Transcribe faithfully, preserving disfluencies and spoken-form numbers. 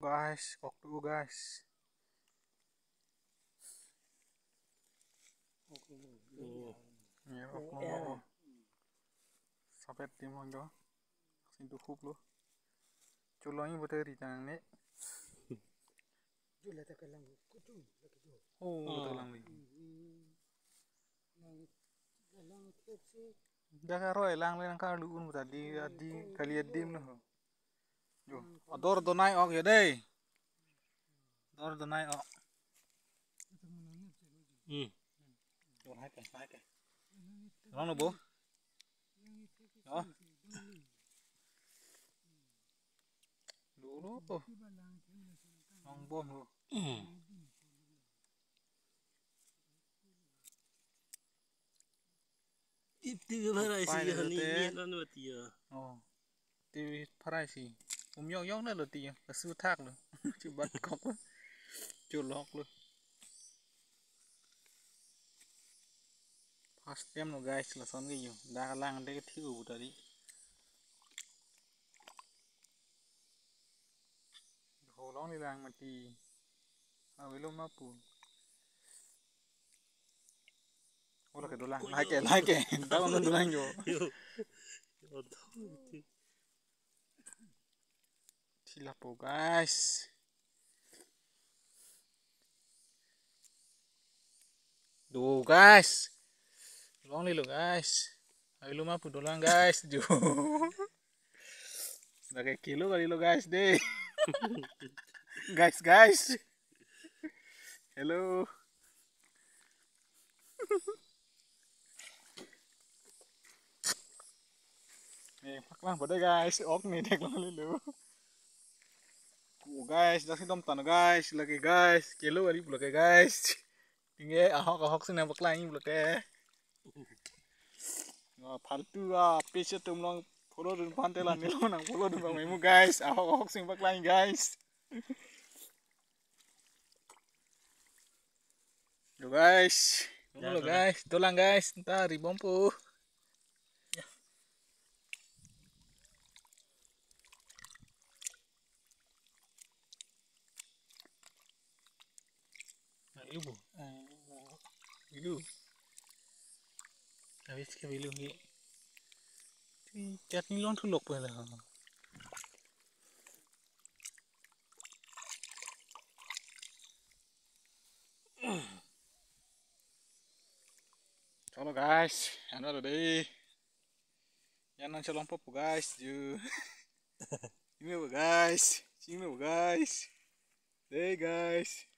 Guys, ok tu guys. Hmm. Ya, ok lo. Ya. Sapet dim lo jo. Sin tu khup lo. Cholong-i bote ri tang ne. Jula ta kalang kutu lagi tu. Oh, hmm, bote lang li. Hmm, hmm. Lang, lang thep si. Jaga roi lang le nang kalu un bote di, di kali adim lo. Jo, ador donai ok ya dei. Ador donai ok. Hmm. Jo, hai ke, hai ke. Long lo bo. Jo. Lo lo. Long bom lo. Hmm. Ip T V pharai si. Pai lo hani te. Ni non mati ya. Oh. T V pharai si. Um yong yong na lo ti ya. Kasu thak lo. Chubat kok lo. Chulok lo. First time lo guys, lason ke yo. Dak lang de ke thiu bu tadi. Holong ni lang mati. Avelo ma pu. Oh, lake dolang, lake, lake. Tahu nu dolang jo. Yo. Yo, tahu. Sila po guys. Do guys. Long ni lo guys. Avelo ma pu dolang guys. Jo. Lake kilo kali lo guys dei. Guys, guys. Hello. Eh, paklang pada guys, ok ni theklong lilo. Ku guys, dak si dom tan guys, lake guys, kilo kali pu lake guys. Tingge ahok ahok si nang paklang-i pu lake. Wah, faltu ah, page atum along follow dun pante la nilo nang follow dun pame mu guys, ahok ahok si nang paklang-i guys. Yo guys. Ya, lo dolang. Guys, dolang guys, nta ri bom po. Ya. Nah, ilu bu. Ilu. Habis ke ilu ni. Chat ni long thulok pe lah. Chalo guys, ano lo dei. Yan nang cholong po guys, ju. Singme po guys, singme po guys. Dei guys.